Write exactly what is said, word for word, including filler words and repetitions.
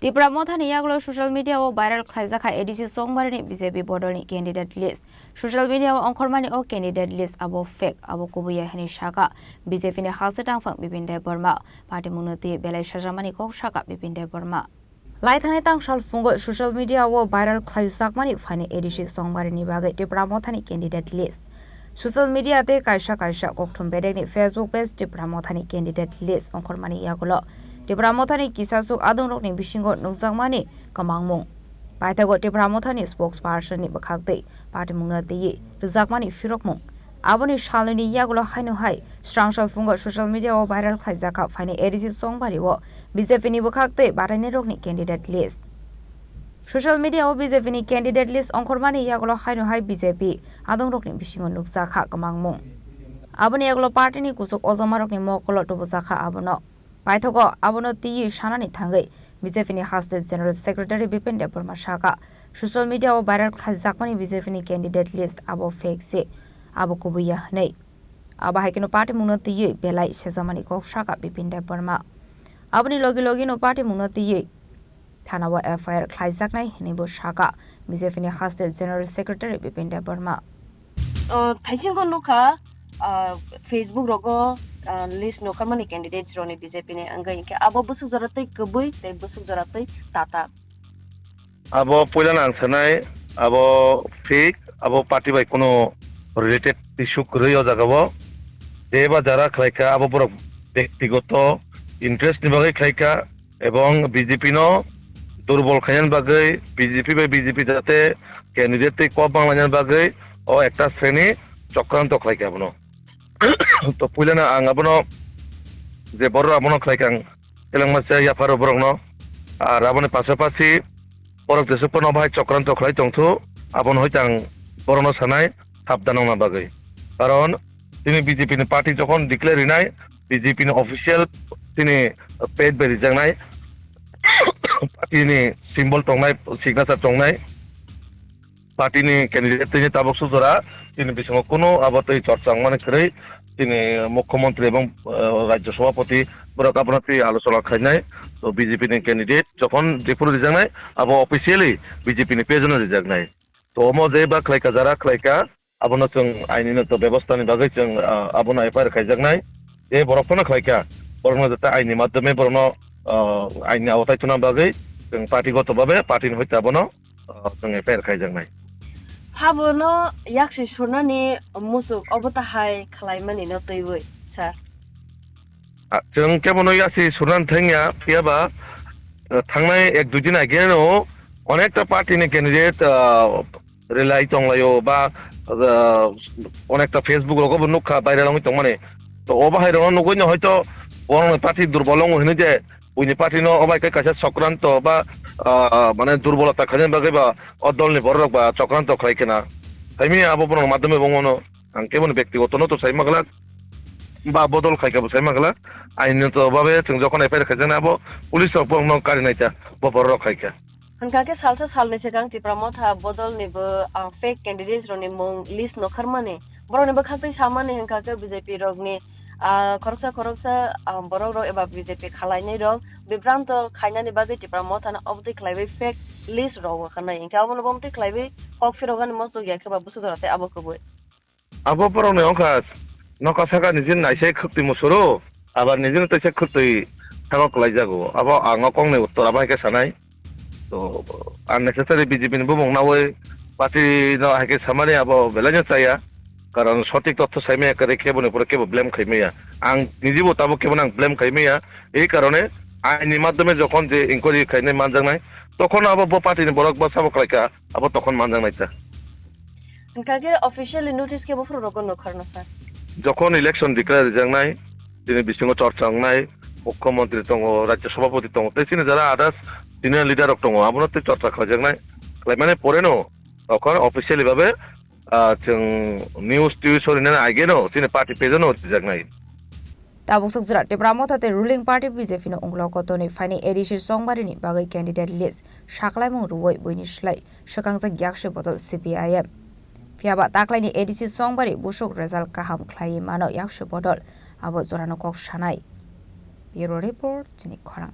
Tipra Mothani yagulo social media o viral khlaijak kha A D C Chongbarini B J P bodolni candidate list. Social media o ongkhormani o candidate list abo fake, abo kubui ya hwnwi sakha B J P ni haste tangphang Bipin Debbarma. Party mungno twi belai sajamani kok sakha Bipin Debbarma. Laithani tang sal phungo social media o viral khlaijakmani phaini A D C Chongbarini bagwi Tipra Mothani candidate list. Social media tei kaisa kaisa kokthum bedekni Facebook page Tipra Mothani candidate list ongkhormani yagulo Tipra Mothani kisasuk adongrokni bisingo nukjakmani kwmangmung. Paithago Tipra Mothani spokespersonni bwkhaktwi party mungno twiwi rwjakmani phirokmung. Aboni salnwini yagulo haino hai srang sal phungo social media o viral khlaijak kha phaini A D C Chongbari o B J P ni bwkhaktwi batainairokni candidate list. Social media o B J P ni candidate list ongkhormani yagulo haino hai B J P adongrokni bisingo nukjak kha kwmangmung. Aboni yagulo party ni kuchuk ojomarokni mokolo tubujak kha abono. Paithago abono twiwi sanani thangwi B J P ni haste General Secretary Bipin Debbarma sakha, social media o viral khlaijakmani B J P ni candidate list abo fake se, abo kubui ya hwnwi. Abo hai kheno party mungno twiwi belai sejamani kok sakha Bipin Debbarma. Aboni logi logino party mungno twiwi thana o F I R khlaijaknai hwnwi bo sakha B J P ni haste General Secretary Bipin Debbarma. O, thaisingo nukha, ah, Facebook rogo, ah, list nukharmani candidates rokni B J P ni wngwi, hinkhe abo bwswk jora twi kwbwi tei bwswk jora twi tatar. Abo puilano ang sanai, abo fake, abo party bai kuno related issue kwrwi o jaga o. Je ba jara khlaikha, abo borok bektigoto interest ni bagwi khlaikha. Ebong B J P no durbol khainani bagwi, B J P bai B J P jate candidate tei kok banglainani bagwi o ekta sreni chokranto khlaikha abono. To puilano ang abono je borok abono khlaikha ang telengma se yapharo borokno. Ar aboni pasapasi borok jesuk phano bahai chokranto khlai tongthu, abono hoi tang borokno sanai sabdan wngna bagwi. Karon tini B J P ni party jokhon declare rinai, B J P ni official tini page bai rijaknai, party ni symbol tongnai, signature tongnai, party ni candidate tini tabuk sujora, tini bisingo kuno abo tei chorcha wngmani kwrwi, tini mukhyamantri ebong, eh, rajya sabhapati borok abono twi alochona khainai. To B J P ni candidate jokhon jephuru rijaknai, abo officially B J P ni page no rijaknai. To omo je ba khlaika, jara khlaika, abono chwng aini no to bebostha ni bagwi chwng, ah, abono F I R khaijaknai. Je borok phano khlaika, borokno jata aini madhyome borokno, ah, aini awatai tuna bagwi chwng party goto babe party ni hoite abono, ah, chwng F I R khaijaknai. Habono yaksi surnani muchuk obo tahai khlaimani no twiwi, sir? Ah, chwng kebono yaksi surnani thangya, phiyaba, ah, thangnai ek dui din age no onekta party ni candidate, ah, relai tonglaio ba, ah, onekta Facebook rogo bo nukha viral wngwi tongmani. To o bahai rokno nugwi no hoito borokni party durbol wngo hinwi je buini party no obai khe kaisa chokranto ba, ah, mane durbolota khainani bagwi ba o dolni borok ba chokranto khlai khena. Saimanya abo borok madhyome bo wngmano ang kebono bektigoto no to sai manglak ba bodol khai khe bo sai manglak. Aini to babe chwng jokhon F I R khaijaknai abo police rok borokno kari naita bo borok rok khai khe. Hwnkha khe salsa salni swkang Tipra Motha bodolni bo, ah, fake candidates rokni mung list nokharmani, borokni bwkhaktwi samani hwnkha khe B J P rokni, ah, khoroksa khoroksa, ah, borok rok eba B J P khalainai rok bibranto khainani bagwi Tipra Motha no obotwi khlaiwi fake list rok wakanai, hwnkhe abono bo omtwi khlaiwi kok phirokani mosok ya khe ba bwswk jora tei abo kubui. Abo borokni wngkha nokha saka nijini naisai khwktwi musuru, abar nijini twi se khwktwi thango kwlaijago. Abo ang o kokni uttor abo hai khe sanai. To unnecessary B J P ni bumung nawi party no hai khe samani abo belai no chaya. Karon sotik totho saimaya kwrwi khe boni pore kebo blame khaimaya. Ang nijibo tabuk kebo nang blame khaimaya. Ei karone aini madhyome jokhon je inquiry khainai manjaknai, tokhon abo bo party ni borok bo sabo khlaikha, abo tokhon manjaknai ta. Hwnkha khe officially notice khe buphuru rogo nukharno sir. Jokhon election declare rijaknai, tini bisingo chorcha wngnai, mukhyamantri tongo, rajya sabhapati tongo, tei chini jara others senior leader rok tongo, abono tei chorcha khlaijaknai. Khlaimani poreno, okhon officially babe, ah, chwng news tiwi sorinani ageno chini party page no rijaknai. Tabuk swk jora Tipra Motha tei ruling party B J P ni unglo kotorni phaini A D C Chongbarini bagwi candidate list saklaimung rwui buini slai swkangjak yaksi bodol C P I M. Phiyaba taklaini A D C Chongbari busuk result kaham khlaiwi mano yaksi bodol abo jorano kok sanai. Bureau Report, Chini Khorang.